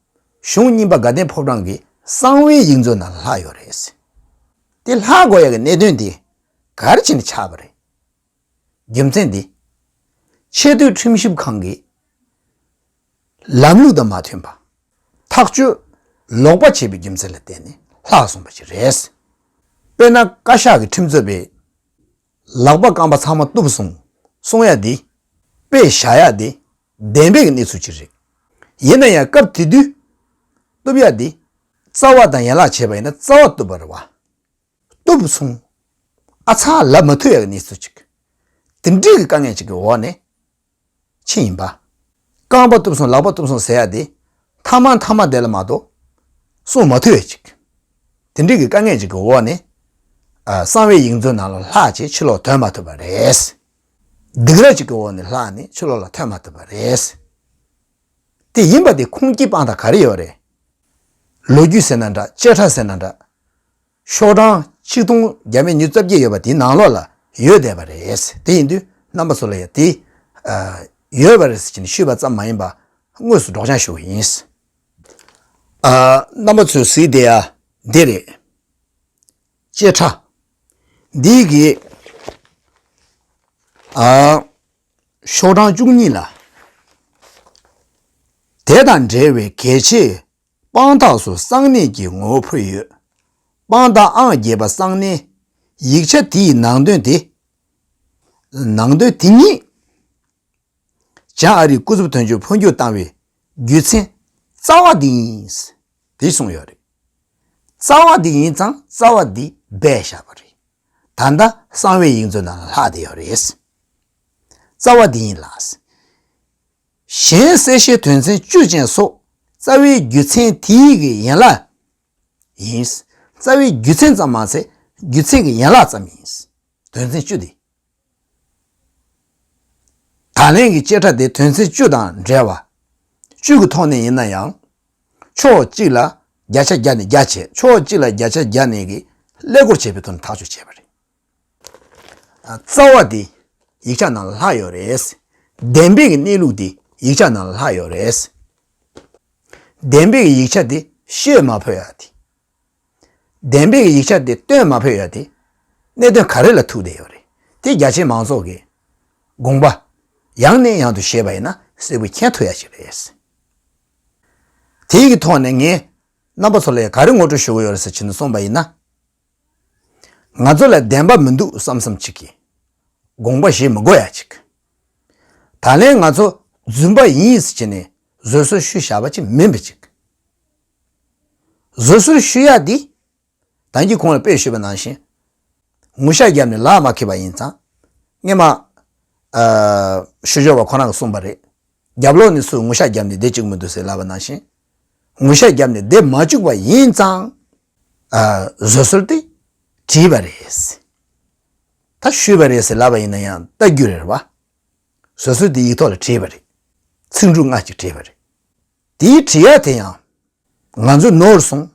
གཞུང་རྙིང་པ་དགའ་ལྡན་ཕོ་བྲང་གི་གསང་བའི་ཡིག་མཛོད་ནང་ལ་ལྷག་ཡོད་རེད། དེ་ལྷག་དགོས་ཡ་གི་གནད་དོན་འདི་ག་རེ་བྱས་ནས་ཆགས་པ་རེད། རྒྱུ་མཚན་འདི། ཆེས་མཐོའི་ཁྲིམས་ཞིབ་ཁང་གི་ལམ་ལུགས་དང་མ་མཐུན་པ། ཐག་གཅོད་ལོག་པ་བྱས་པའི་རྒྱུ་མཚན་ལ་བརྟེན་ནས་ལྷག་སོང་བ་ཞིག་རེད། དཔེར་ན་བཀའ་ཤག་གི་ཁྲིམས་རྩོད་པས། ལག་པ་རྐང་པ་ཚང་མ་གཏུབ་སོང་། གསུང་ཡ་དེ། དཔེ་བཞག་ཡ་དེ། བདེན་པའི་གནས་ཚུལ་ཅིག་རེད། ཡིན་ན་ཡང་སྐབས་དེ་དུས། གཏུབ་ཡ་དེ། རྩ་བ་དང་ཡན་ལག་བྱས་པ་ཡིན་ན་རྩ་བ་གཏུབ་པ་རེད་བ། གཏུབ་སོང་། ཨ་ཚ་ལབ་མ་ཐུབ་ཡ་གི་གནས་ཚུལ་ཅིག་དེ་འདྲའི་གི་དཀའ་ངལ་ཅིག་གི་འོག་ནས། ཕྱིན་ཡིན་པ། རྐང་པ་གཏུབ་སོང་ལག་པ་གཏུབ་སོང་ཟེར་ཡ་དེ། མཐའ་མ་མཐའ་མ་དེ་ལ་མ་གཏོགས། གསུང་མ་ཐུབ་ཡ་ཅིག་དེ་འདྲའི་གི་དཀའ་ངལ་ཅིག་གི་འོག་ནས། ཨ། གསང་བའི་ཡིག་མཛོད་ནང་ལ་ལྷག་བྱས་ཕྱི་ལོགས་ཐོན་མ་ཐུབ་པ་རེད། སྡིགས་ར་ཅིག་གི་འོག་ནས་ལྷག་ནས་ཕྱི་ལོགས་ལ་ཐོན་མ་ཐུབ་པ་རེད། དེ་ཡིན་པ་དེ་ཁུངས་སྐྱེལ་དཔང་རྟགས་ག་རེ་ཡོད་རེད། ལོ་རྒྱུས་ཟེར་ན་འདྲ་བཅད་ཁྲ་ཟེར་ན་འདྲ། ཤོག་གྲངས་ཆིག་སྟོང་བརྒྱ་མེད་ཉི་ཤུ་རྩ་བརྒྱད་ཡོད་པ་དེའི་ནང་ལོགས་ལ་ཡོད་བསྡད་པ་རེད། དེ་ཡིན་དུས་རྣམ་པ་ཚོ་ལ་ཡང་དེ་ཨ་ཡོད་པ་རེད་ཟེར་གྱི་ནས་ཞུས་པ་ཙམ་མ་ཡིན་པ་དངོས་སུ་སྒྲོག་སྦྱང་ཞུ་གི་ཡིན། ཨ་རྣམ་པ་ཚོས་གཟིགས་བསྡད་ཡ་འདི་རེད། བཅད་ཁྲ། འདི་གི་ཨ་ཤོག་གྲངས་བཅུ་གཉིས་ལ། དེ་དང་འབྲེལ་བའི་གལ་ཆེའི་དཔང་རྟགས་སུ་གསང་གནས་ཀྱི་ངོ་བོ་ཕུལ་ཡོད། དཔང་རྟགས་ཨང་བརྒྱད་པ་གསང་གནས། ཡིག་ཆ་དེའི་ནང་དོན་དེ། ནང་དོན་དེ་ཉིད། བྱང་ཨ་རིའི་སྐུ་ཚབ་དོན་གཅོད་འཕོ་འགྱུར་བཏང་བའི་རྒྱུ་མཚན་རྩ་བ་འདི་ཡིན། དེ་གསུངས་ཡོད་རེད། རྩ་བ་འདི་ཡིན་ཙང་རྩ་བ་འདི་སྦས་བཞག་པ་རེད། ད་ལྟ་གསང་བའི་ཡིག་མཛོད་ནང་ལ་ལྷག་བསྡད་ཡོད་རེད། རྩ་བ་འདི་ཡིན་ལགས། གཞན་གསལ་བཤད་དོན་ཚན་བཅུ་ཅན་སོགས་རྩ་བའི་རྒྱུ་མཚན་དེའི་གི་ཡན་ལག་ཡིན། རྩ་བའི་རྒྱུ་མཚན་ཙམ་མ་ཟད་རྒྱུ་མཚན་གྱི་ཡན་ལག་ཙམ་ཡིན། དོན་ཚན་བཅུ་དེ། ད་ལན་གྱི་བཅད་ཁྲ་དེ་དོན་ཚན་བཅུ་དང་འབྲེལ་བ། བཅུ་གི་ཐོག་ནས་ཡིན་ན་ཡང་། ཕྱོགས་གཅིག་ལ་བརྒྱ་ཆ་བརྒྱ་ནས་བརྒྱ་བྱས་ཕྱོགས་གཅིག་ལ་བརྒྱ་ཆ་བརྒྱ་ནས་ཀྱི་ཀླད་ཀོར་བྱས་པའི་ཐོག་ནས་ཐག་གཅོད་བྱས་པ་རེད། རྩ་བ་དེ་ཡིག་ཆ་ནང་ལ་ལྷག་ཡོད་རེད། བདེན་པའི་གི་གནས་ལུགས་དེ་ཡིག་ཆ་ནང་ལ་ལྷག་ཡོད་རེད། བདེན་པའི་གི་ཡིག་ཆ་དེ་ཤོད་མ་ཕོད་ཡ་དེ། བདེན་པའི་གི་ཡིག་ཆ་དེ་སྟོན་མ་ཕོད་ཡ་དེ། གནད་དོན་ག་རེ་ལ་ཐུག་བསྡད་ཡོད་རེད། དེ་རྒྱ་ཆེའི་མང་ཚོགས་ཀྱི་དགོངས་པ་ཡང་ནས་ཡང་དུ་བཞེས་པ་ཡིན་ན་གསལ་པོ་མཁྱེན་ཐུབ་ཡ་ཞིག་རེད། དེའི་གི་ཐོག་ནས་ངས་རྣམ་པ་ཚོ་ལ་ག་རེ་ངོ་སྤྲོད་ཞུ་གི་ཡོད་རེད་ཟེར་ཕྱིན་ནས་གསུངས་པ་ཡིན་ན། ང་ཚོ་ལ་བདེན་པ་མི་འདུག་བསམ་བསམ་ཅིག་གིས་དགོངས་པ་བཞེས་མི་དགོས་ཡ་ཅིག་ད་ལན་ང་ཚོ་རྫུན་པ་ཡིན་ཟེར་བྱས་ནས་བཟོད་གསོལ་ཞུ་བཞག་པ་ཅིག་མིན་པ་ཅིག་བཟོད་གསོལ་ཞུ་ཡ་འདི། ད་གིན་གོང་ལ་དཔེ་ཞུས་པ་ནང་བཞིན། ངུ་ཤ་བརྒྱབ་ནས་ལག་མ་ཁེབས་པ་ཡིན་ཙང་། སྔས་མ། ཨ། ཞུ་སྦྱོར་བ་ཁོ་རང་གིས་གསུངས་པ་རེད། རྒྱབ་ལོགས་ནས་སུས་ངུ་ཤ་བརྒྱབ་ནས་བསྡད་བཅུག་མི་འདུག་ཟེར་ལབ་པ་ནང་བཞིན། ངུ་ཤ་བརྒྱབ་ནས་བསྡད་མ་བཅུག་པ་ཡིན་ཙང་། ཨ། བཟོད་གསོལ་དེ་བྲིས་པ་རེད། ད་ཞུས་པ་རེད་ཟེར་ལབ་པ་ཡིན་ན་ཡང་ལྟ་རྒྱུ་རེད་བ། བཟོད་གསོལ་དེ་ཡིག་ཐོག་ལ་བྲིས་པ་རེད། ཚིག་འབྲུ་ལྔ་ཅིག་བྲིས་པ་རེད། དེའི་བྲིས་ཡ་དེ་ཡང་། ང་ཚོ་ནོར་སོང་།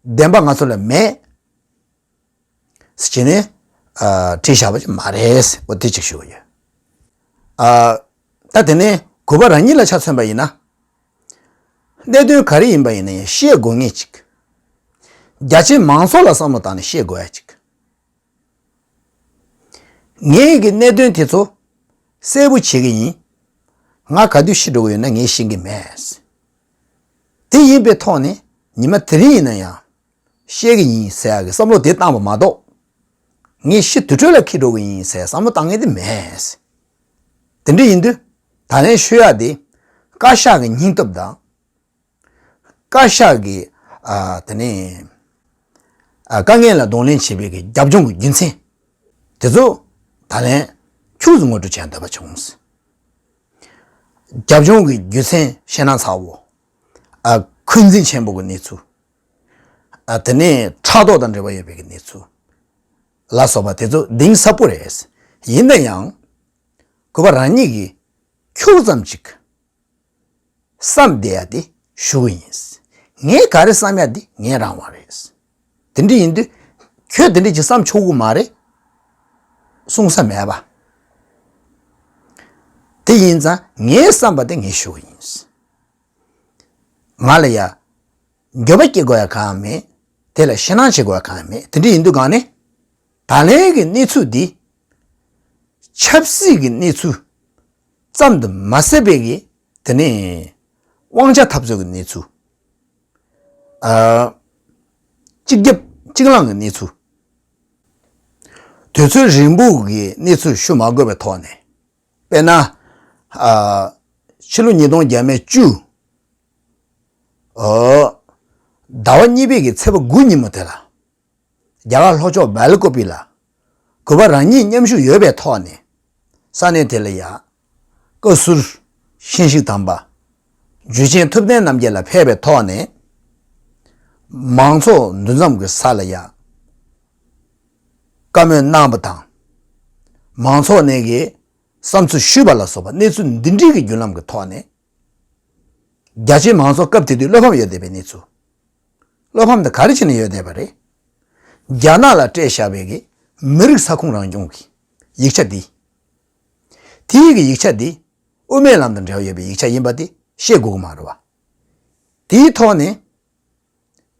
བདེན་པ་ང་ཚོ་ལ་མེད། ཟེར་བྱས་ནས། ཨ། བྲིས་བཞག་པ་ཅིག་མ་རེད། འོ་དེ་ཅིག་ཞུ་གི་ཡོད། ཨ། ད་དེ་ནས་གུས་པ་རང་ཉིད་ལ་ཆ་མཚོན་པ་ཡིན་ན། གནད་དོན་ག་རེ་ཡིན་པ་ཡིན་ན་ཡང་ཤེས་དགོས་ངེས་ཅིག་རྒྱ་ཆེའི་མང་ཚོགས་ལ་བསམ་བློ་བཏང་ནས་ཤེས་དགོས་ཡ་ཅིག་ངས་ཀྱི་གནད་དོན་དེ་ཚོ་གསལ་པོ་བྱེད་ཀྱི་ཡིན། ང་ག་དུས་ཤི་འགྲོ་གི་ཡོད་ན་ངས་ཤེས་ཀྱི་མེད། དེ་ཡིན་པའི་ཐོག་ནས་ཉི་མ་དེ་རིང་ཡིན་ན་ཡང་བཤད་ཀྱི་ཡིན་ཟེར་ཡག་གི་བསམ་བློ་དེ་བཏང་བ་མ་གཏོགས། ངས་ཤི་དུས་ཚོད་ལ་འཁྱེར་འགྲོ་གི་ཡིན་ཟེར་བསམ་བློ་བཏང་མཁན་དེ་མེད། དེ་འདྲ་ཡིན་དུས་ད་ལན་ཤོད་ཡག་དེ་བཀའ་ཤག་གི་སྙིང་སྟོབས་དང་། བཀའ་ཤག་གི། ཨ། དེ་ནས། ཨ། དཀའ་ངལ་ལ་གདོང་ལེན་བྱེད་པའི་གི་རྒྱབ་ལྗོངས་ཀྱི་རྒྱུ་མཚན། དེ་ཚོ་ད་ལན་ཁྱུག་ཙམ་ངོ་སྤྲོད་བྱས་འདོད་པ་བྱུང་། རྒྱབ་ལྗོངས་ཀྱི་རྒྱུ་མཚན་བཤད་ན་ཚ་བོ། ཨ། འཁོན་འཛིན་ཆེན་པོ་གི་གནས་ཚུལ། ཨ། དེ་ནས་ཕྲག་དོག་དང་འབྲེལ་བ་ཡོད་པའི་གི་གནས་ཚུལ། ལ་སོགས་པ་དེ་ཚོ་གཏིང་ཟབ་པོ་རེད། ཡིན་ན་ཡང་། གུས་པ་རང་ཉིད་ཀྱིས་ཁྱུག་ཙམ་ཅིག་བསམ་བསྡད་ཡ་དེ་ཞུ་གི་ཡིན། ངས་ག་རེ་བསམ་ཡ་དེ་ངའི་རང་དབང་རེད། དེ་འདྲ་ཡིན་དུས་ཁྱོད་དེ་འདྲ་ཅིག་བསམ་ཆོག་གི་མ་རེད། གསུང་ས་མེད་པ། དེ་ཡིན་ཙང་ངའི་བསམ་པ་དེ་ངས་ཞུ་གི་ཡིན། ང་ལ་ཡ། འགྱོད་པ་སྐྱེ་དགོས་ཡ་གང་ཡང་མེད། དེ་ལ་ཞེད་སྣང་བྱེད་དགོས་ཡ་གང་ཡང་མེད། དེ་འདྲ་ཡིན་དུས་གང་ནས། ད་ལན་གྱི་གནས་ཚུལ་འདི། ཆབ་སྲིད་ཀྱི་གནས་ཚུལ་ཙམ་དུ་མ་ཟད་པའི་གི་དེ་ནས་དབང་ཆ་འཐབ་རྩོད་ཀྱི་གནས་ཚུལ། ཨ། གཅིག་རྒྱབ་གཅིག་ལངས་ཀྱི་གནས་ཚུལ། དུས་ཚོད་རིང་པོ་གི་གནས་ཚུལ་ཞུ་མ་དགོས་པའི་ཐོག་ནས། དཔེར་ན། ཨ། ཕྱི་ལོ་ཉིས་སྟོང་བརྒྱ་མེད་བཅུ། ཨོ། ཟླ་བ་གཉིས་པའི་གི་ཚེས་པ་དགུ་ཉིན་མོ་དེ་ལ། རྒྱ་གར་ལྷོ་ཕྱོགས་སྦེལ་ཀོབ་ལ། གུས་པ་རང་ཉིད་མཉམ་ཞུགས་ཡོད་པའི་ཐོག་ནས། ས་གནས་དེ་ལ་ཡ། བཀའ་ཟུར། ཤན་ཞིག་དམ་པ། འཇུ་ཆེན་ཐུབ་བསྟན་རྣམ་རྒྱལ་ལ་ཕེབས་པའི་ཐོག་ནས། མང་ཚོགས་འདུ་འཛོམས་ཀྱི་ས་ལ་ཡ། བཀའ་མོལ་གནང་བ་དང་། མང་ཚོགས་ནས་ཀྱི་བསམ་ཚུལ་ཞུས་པ་ལ་སོགས་པ་གནས་ཚུལ་འདི་འདྲའི་གི་བརྒྱུད་ལམ་གྱི་ཐོག་ནས། རྒྱ་ཆེའི་མང་ཚོགས་སྐབས་དེ་དུས་བློ་ཕམ་ཡོད་བསྡད་པའི་གནས་ཚུལ། བློ་ཕམ་དེ་ག་རེ་བྱས་ནས་ཡོད་བསྡད་པ་རེད། རྒྱ་ནག་ལ་སྤྲད་བཞག་པའི་གི་མི་རིགས་ས་ཁོངས་རང་སྐྱོང་གི་ཡིག་ཆ་འདི། དེའི་གི་ཡིག་ཆ་འདི་དབུ་མའི་ལམ་དང་འབྲེལ་བ་ཡོད་པའི་ཡིག་ཆ་ཡིན་པ་དེ་ཤེས་དགོས་ཀྱི་མ་རེད་བ། དེའི་ཐོག་ནས་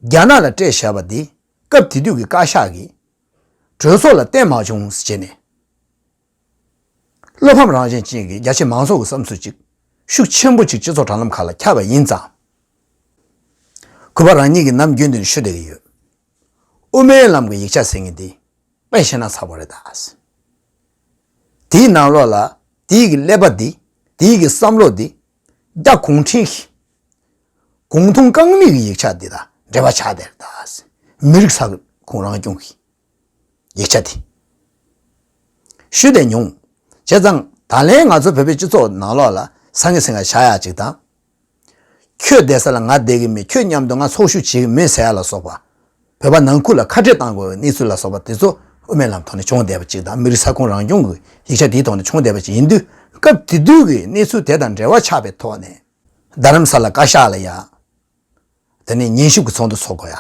རྒྱ་ནག་ལ་སྤྲད་བཞག་པ་འདི་སྐབས་དེ་དུས་ཀྱི་བཀའ་ཤག་གིས་གྲོས་ཚོགས་ལ་བསྟན་མ་བྱུང་ཟེར་བྱས་ནས། བློ་ཕམ་རང་བཞིན་ཅན་གྱི་རྒྱ་ཆེ་མང་ཚོགས་ཀྱི་བསམ་ཚུལ་ཅིག་ཤུགས་ཆེན་པོ་ཅིག་སྤྱི་ཚོགས་དྲ་ལམ་ཁག་ལ་ཁྱབ་པ་ཡིན་ཙང་། གུས་པ་རང་ཉིད་ཀྱིས་ནམ་རྒྱུན་དུ་ཞུ་བསྡད་ཀྱི་ཡོད། དབུ་མའི་ལམ་གྱི་ཡིག་ཆ་ཟེར་མཁན་འདི་དཔེ་བཤད་ན་ཚ་པོ་རེད་ད། དེའི་ནང་ལོགས་ལ་དེའི་གི་ཀླད་པ་འདི། དེའི་གི་བསམ་བློ་འདི་རྒྱ་གུང་ཁྲན་གྱི་གུང་ཐུང་རྐང་གླིང་གི་ཡིག་ཆ་འདི་དང་འབྲེལ་བ་ཆགས་བསྡད་རེད་ད། མི་རིགས་ས་ཁོངས་རང་སྐྱོང་གི་ཡིག་ཆ་དེ། ཞུས་བསྡད་མྱོང་། བྱས་ཙང་ད་ལན་ང་ཚོ་བོད་པའི་སྤྱི་ཚོགས་ནང་ལོགས་ལ་ས་ངེ་ཟིང་ངེ་བྱ་ཡག་ཅིག་དང་། ཁྱོད་བསྡད་ས་ལ་ང་བསྡད་ཀྱི་མེད། ཁྱོད་མཉམ་དུ་ང་ཚོགས་ཞུགས་བྱེད་ཀྱི་མེད་ཟེར་ཡག་ལ་སོགས་པ། བོད་པ་ནང་ཁུལ་ལ་ཁ་བྲལ་གཏང་དགོས་པའི་གནས་ཚུལ་ལ་སོགས་པ་དེ་ཚོ་དབུ་མའི་ལམ་ཐོག་ནས་བྱུང་བསྡད་པ་ཅིག་དང་། མི་རིགས་ས་ཁོངས་རང་སྐྱོང་གི་ཡིག་ཆ་དེའི་ཐོག་ནས་བྱུང་བསྡད་པ་ཅིག་ཡིན་དུས། སྐབས་དེ་དུས་ཀྱི་གནས་ཚུལ་དེ་དང་འབྲེལ་བ་ཆགས་པའི་ཐོག་ནས། རྡ་རམ་ས་ལ་བཀའ་ཤག་ལ་ཡ། དེ་ནས་ཉན་ཞིབ་ཀྱི་ཚོགས་འདུ་ཚོགས་དགོས་ཡ།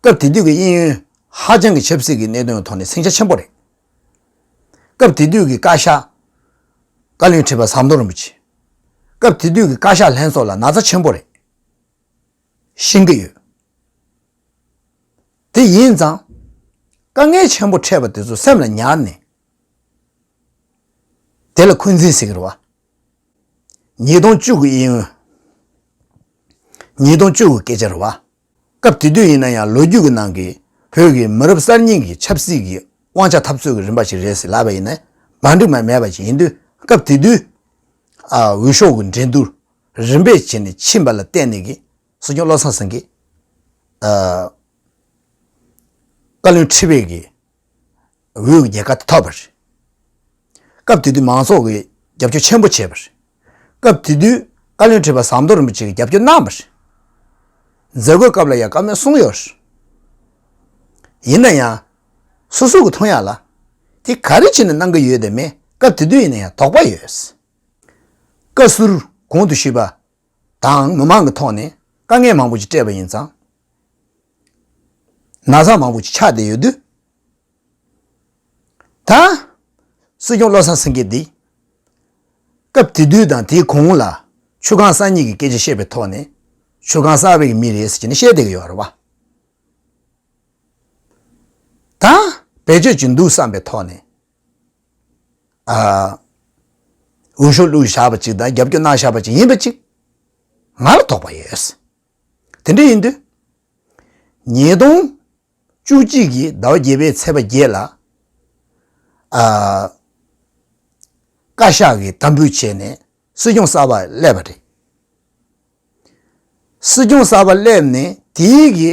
སྐབས་དེ་དུས་ཀྱི་དབྱིན་ཡུལ་ཧ་ཅང་གི་ཆབ་སྲིད་ཀྱི་གནད་དོན་ཐོག་ནས་ཟིང་ཆ་ཆེན་པོ་རེད། སྐབས་དེ་དུས་ཀྱི་བཀའ་ཤག་བཀའ་བློན་ཁྲི་པ་ཟམ་གདོང་རིན་པོ་ཆེ། སྐབས་དེ་དུས་ཀྱི་བཀའ་ཤག་ལྷན་ཚོགས་ལ་ན་ཚ་ཆེན་པོ་རེད། ཤེས་ཀྱི་ཡོད། དེ་ཡིན་ཙང་། དཀའ་ངལ་ཆེན་པོ་འཕྲད་པ་དེ་ཚོ་སེམས་ལ་ཉར་ནས། དེ་ལ་འཁོན་འཛིན་ཟེར་གི་རེད་བ། ཉིས་སྟོང་བཅུ་གི་ཨིན། ཉིས་སྟོང་བཅུ་གི་སྐད་ཆ་རེད་བ། སྐབས་དེ་དུས་ཡིན་ན་ཡང་ལོ་རྒྱུས་ཀྱི་ནང་གི་བོད་ཀྱི་མི་རབས་གསར་རྙིང་གི་ཆབ་སྲིད་ཀྱི་དབང་ཆ་འཐབ་རྩོད་ཀྱི་རིམ་པ་ཞིག་རེད་ཟེར་ལབ་པ་ཡིན་ན་བང་སྒྲིག་མ་མེད་པ་ཞིག་ཡིན་དུས། སྐབས་དེ་དུས་ཨ་འོས་ཤོག་གི་འགྲན་བསྡུར་རིམ་པས་བྱས་ནས་ཕྱིན་པ་ལ་བརྟེན་ནས་ཀྱི་སྲིད་སྐྱོང་བློ་བཟང་སེང་གེ་ཨ་བཀའ་བློན་ཁྲི་པའི་གི་འོས་ཀྱི་རྒྱལ་ཁ་དེ་ཐོབ་པ་རེད། སྐབས་དེ་དུས་མང་ཚོགས་ཀྱིས་རྒྱབ་སྐྱོར་ཆེན་པོ་བྱས་པ་རེད། སྐབས་དེ་དུས་བཀའ་བློན་ཁྲི་པ་ཟམ་གདོང་རིན་པོ་ཆེ་གིས་རྒྱབ་སྐྱོར་གནང་བ་རེད། མཛད་སྒོའི་སྐབས་ལ་ཡང་བཀའ་མོལ་གསུངས་ཡོད་རེད། ཡིན་ན་ཡང་། སོ་སོ་གི་མཐོང་ཡག་ལ། དེ་ག་རེ་བྱས་ནས་གནང་གི་ཡོད་དམ་མེད་སྐབས་དེ་དུས་ཡིན་ན་ཡང་དོགས་པ་ཡོད། བཀའ་ཟུར་གོང་དུ་ཞུས་པ་དང་མི་མང་གི་ཐོག་ནས་དཀའ་ངལ་མང་པོ་ཞིག་སྤྲད་པ་ཡིན་ཙང་། ན་ཚ་མང་པོ་ཞིག་ཆགས་བསྡད་ཡོད་དུས། ད། སྲིད་སྐྱོང་བློ་བཟང་སེང་གེ་འདི། སྐབས་དེ་དུས་དང་དེའི་གོང་ལ་ཆུ་སྒང་གསར་རྙིང་གི་སྐད་ཆ་བཤད་པའི་ཐོག་ནས་ཆུ་སྒང་གསར་པའི་མི་རེད་ཟེར་ནས་བཤད་བསྡད་ཀྱི་ཡོད་རེད་བ། ད་བེད་སྤྱོད་ཀྱི་འདུག་བསམ་པའི་ཐོག་ནས་ཨ། འོས་ཤོག་བླུགས་བཞག་པ་ཅིག་དང་རྒྱབ་སྐྱོར་གནང་བཞག་པ་ཅིག་ཡིན་པ་ཅིག་ང་ལ་དོགས་པ་ཡོད། དེ་འདྲ་ཡིན་དུས། ཉིས་སྟོང་བཅུ་གཅིག་གི་ཟླ་བ་བརྒྱད་པའི་ཚེས་པ་བརྒྱད་ལ། ཨ། བཀའ་ཤག་གིས་དམ་འབུལ་བྱས་ནས་སྲིད་སྐྱོང་གསར་པ་སླེབས་པ་རེད། སྲིད་སྐྱོང་གསར་པ་སླེབས་ནས་དེའི་གི་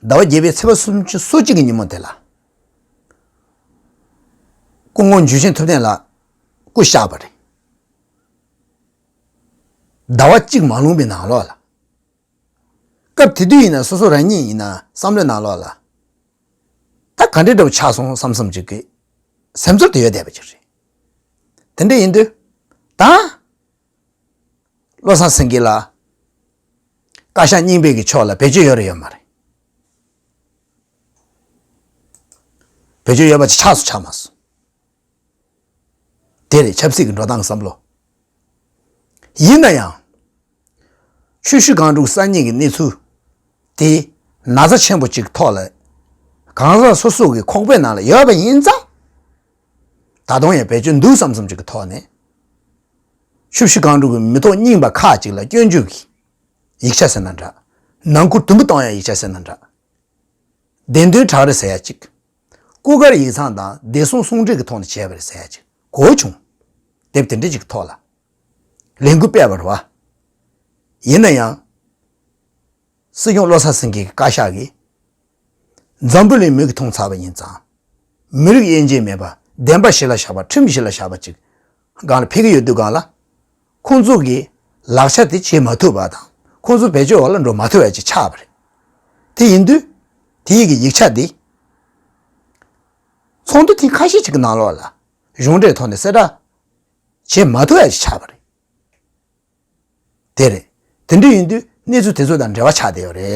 ཟླ་བ་བརྒྱད་པའི་ཚེས་པ་སུམ་ཅུ་སོ་གཅིག་གི་ཉིན་མོ་དེ་ལ། སྐུ་ངོ་འཇུ་ཆེན་ཐུབ་བསྟན་ལགས་སྐུ་གཤེགས་པ་རེད། ཟླ་བ་གཅིག་མ་ལོན་པའི་ནང་ལོགས་ལ། སྐབས་དེ་དུས་ཡིན་ན་སོ་སོ་རང་ཉིད་ཡིན་ན་བསམ་བློའི་ནང་ལོགས་ལ། ད་ག་འདྲའི་འདྲ་བོ་ཆགས་སོང་བསམ་བསམ་ཅིག་གི་སེམས་ཚོར་དེ་ཡོད་བསྡད་པ་ཅིག་རེད། དེ་འདྲ་ཡིན་དུས། ད། བློ་བཟང་སེང་གེ་ལ། བཀའ་ཤག་རྙིང་པའི་གི་ཕྱོགས་ལ་བེད་སྤྱོད་ཡོད་རེད་ཡོད་མ་རེད། བེད་སྤྱོད་ཡོད་པ་ཅིག་ཆགས་སུ་ཆགས་མ་སོང་། དེ་རེད་ཆབ་སྲིད་ཀྱི་འགྲོ་སྟངས་བསམ་བློ། ཡིན་ན་ཡང་། ཆུ་བཞི་སྒང་དྲུག་གསར་རྙིང་གི་གནས་ཚུལ་དེ་ན་ཚ་ཆེན་པོ་ཅིག་ཐོག་ལ་གང་ཟག་སོ་སོ་གི་ཁོག་པའི་ནང་ལ་ཡོད་པ་ཡིན་ཙང་། ད་དུང་ཡང་བེད་སྤྱོད་འདུག་བསམ་བསམ་ཅིག་གི་ཐོག་ནས། ཆུ་བཞི་སྒང་དྲུག་གི་མི་ཐོག་རྙིང་པ་ཁག་ཅིག་ལ་སྐྱོན་བརྗོད་ཀྱི་ཡིག་ཆ་ཟེར་ན་འདྲ། ནང་ཁུལ་དུམ་བུ་གཏོང་ཡ་ཡིག་ཆ་ཟེར་ན་འདྲ། བདེན་དོན་བྲག་རི་ཟེར་ཡ་གཅིག་སྐུ་དཀར་ཡིག་ཚང་དང་བདེ་སྲུང་གསུང་འབྲེལ་གྱི་ཐོག་ནས་བྱས་པ་རེད་ཟེར་ཡ་གཅིག་གོ་བྱུང་། དེབ་དེ་འདྲ་གཅིག་གི་ཐོག་ལ་ལས་འགུལ་སྤེལ་བ་རེད་བ། ཡིན་ན་ཡང་། སྲིད་སྐྱོང་བློ་བཟང་སེང་གེ་གི་བཀའ་ཤག་གིས། འཛམ་བུ་གླིང་མིག་གིས་མཐོང་ཚར་བ་ཡིན་ཙང་། མི་རིགས་དབྱེ་འབྱེད་མེད་པ་བདེན་པ་གཞི་ལ་བཞག་པ་ཁྲིམས་གཞི་ལ་བཞག་པ་ཅིག་སྒང་ལ་ཕེབས་ཀྱི་ཡོད་དུས་སྒང་ལ། ཁོང་ཚོ་གིས་ལག་ཆ་དེ་བྱེད་མ་ཐུབ་པ་དང་ཁོང་ཚོ་བེད་སྤྱོད་འོག་ལ་འགྲོ་མ་ཐུབ་པ་ཅིག་ཆགས་པ་རེད། དེ་ཡིན་དུས། དེའི་གི་ཡིག་ཆ་དེ། ཚོགས་འདུ་ཐེངས་ཁ་ཤས་ཅིག་གི་ནང་ལོགས་ལ་གཞུང་འབྲེལ་ཐོག་ནས་གསལ་བསྒྲགས་བྱེད་མ་ཐུབ་པ་ཅིག་ཆགས་པ་རེད། དེ་རེད། དེ་འདྲ་ཡིན་དུས་གནས་ཚུལ་དེ་ཚོ་དང་འབྲེལ་བ་ཆགས་བསྡད་ཡོད་རེད།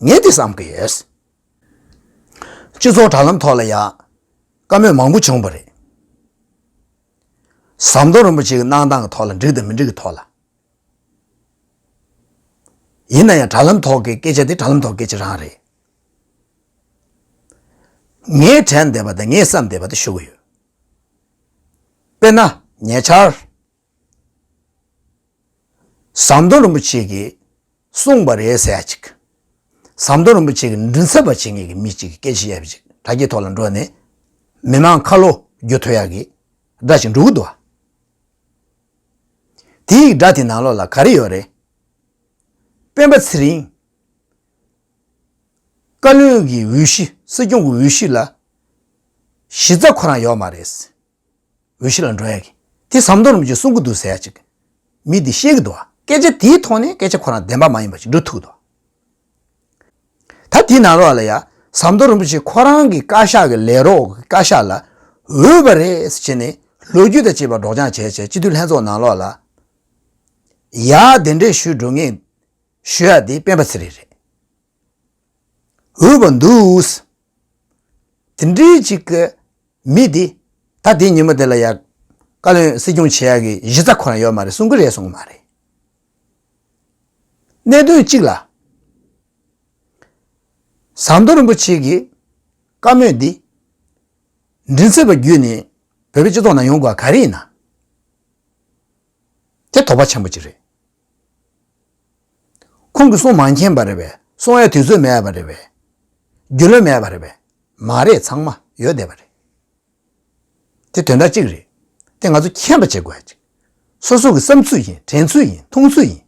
ངས་དེ་བསམ་གྱི་ཡོད། སྤྱི་ཚོགས་དྲ་ལམ་ཐོག་ལ་ཡང་བཀའ་མོལ་མང་པོ་བྱུང་བ་རེད། ཟམ་གདོང་རིན་པོ་ཆེ་གི་གནང་སྟངས་ཀྱི་ཐོག་ལ་འགྲིག་དང་མི་འགྲིག་གི་ཐོག་ལ། ཡིན་ན་ཡང་དྲ་ལམ་ཐོག་གི་སྐད་ཆ་དེ་དྲ་ལམ་ཐོག་སྐད་ཆ་རང་རེད། ངས་དྲན་བསྡད་པ་དང་ངས་བསམ་བསྡད་པ་དེ་ཞུ་གི་ཡོད། དཔེར་ན་ཉེ་ཆར། ཟམ་གདོང་རིན་པོ་ཆེ་གིས་གསུངས་པ་རེད་ཟེར་ཡ་ཅིག་ཟམ་གདོང་རིན་པོ་ཆེ་གི་མགྲིན་ཚབ་པ་བྱེད་མཁན་གྱི་མི་གཅིག་གིས་སྐད་ཆ་བཤད་པ་ཅིག་དྲ་རྒྱའི་ཐོག་ལ་འགྲོ་ནས་མི་མང་ཁ་ལོ་བསྒྱུར་ཐུབ་ཡ་གི་སྒྲ་ཞིག་འགྲོ་གི་འདུག་བ། དེའི་སྒྲ་དེ་ནང་ལོགས་ལ་ག་རེ་ཡོད་རེད། སྤེན་པ་ཚེ་རིང་། བཀའ་བློན་གྱི་འོས་གཞི་སྲིད་སྐྱོང་གི་འོས་གཞི་ལ་གཞི་རྩ་ཁོ་རང་ཡོད་མ་རེད། འོས་གཞི་ལ་འགྲོ་ཡ་གི་དེ་ཟམ་གདོང་རིན་པོ་ཆེས་གསུང་གི་འདུག་ཟེར་ཡ་ཅིག་མི་དེ་བཤད་ཀྱི་འདུག་བ། སྐད་ཆ་དེའི་ཐོག་ནས་སྐད་ཆ་ཁོ་རང་བདེན་པ་མ་ཡིན་པ་ཞིག་འགྲོ་ཐུབ་ཀྱི་འདུག་བ། ད་དེའི་ནང་ལོགས་ལ་ཡ་ཟམ་གདོང་རིན་པོ་ཆེ་ཁོ་རང་གི་བཀའ་ཤག་གི་ལས་རོགས་ཀྱི་བཀའ་ཤག་ལ་འོས་པ་རེད་ཟེར་བྱས་ནས་ལོ་རྒྱུས་དང་བཅས་པ་སྒྲོག་སྦྱང་བྱས་བྱས་སྤྱི་འཐུས་ལྷན་ཚོགས་ནང་ལོགས་ལ་ཡ་གདན་འདྲེན་ཞུས་འགྲོ་མཁན་ཞུ་ཡ་དེ་སྤེན་པ་ཚེ་རིང་རེད། འོས་པ་འདུག་དེ་འདྲའི་ཅིག་གི་མི་དེ་ད་དེ་ཉིན་མོ་དེ་ལ་ཡ་བཀའ་བློན་སྲིད་སྐྱོང་བྱེད་ཡག་གི་གཞི་རྩ་ཁོ་རང་ཡོད་མ་རེད་གསུང་གི་རེད་གསུང་གི་མ་རེད། གནད་དོན་གཅིག་ལ། ཟམ་གདོང་རིན་པོ་ཆེ་གིས་ བཀའ་མོལ་འདི་མགྲིན་ཚབ་པ་བརྒྱུད་ནས་བོད་པའི་སྤྱི་ཚོགས་ནང་ཡོང་དགོས་པ་ག་རེ་ཡིན་ན། དེ་དོགས་པ་ཆེན་པོ་ཅིག་རེད། ཁོང་གིས་གསུང་མ་མཁྱེན་པ་རེད་པས། གསུང་ཡ་དུས་ཚོད་མེད་པ་རེད་པས། རྒྱུས་ལོན་མེད་པ་རེད་པས། མ་རེད། ཚང་མ་ཡོད་བསྡད་པ་རེད། དེ་དོན་དག་གཅིག་རེད། དེ་ང་ཚོ་མཁྱེན་པ་བྱེད་དགོས་ཡ་ཅིག་སོ་སོ་གི་བསམ་ཚུལ་ཡིན། དྲན་ཚུལ་ཡིན། མཐོང་ཚུལ་ཡིན།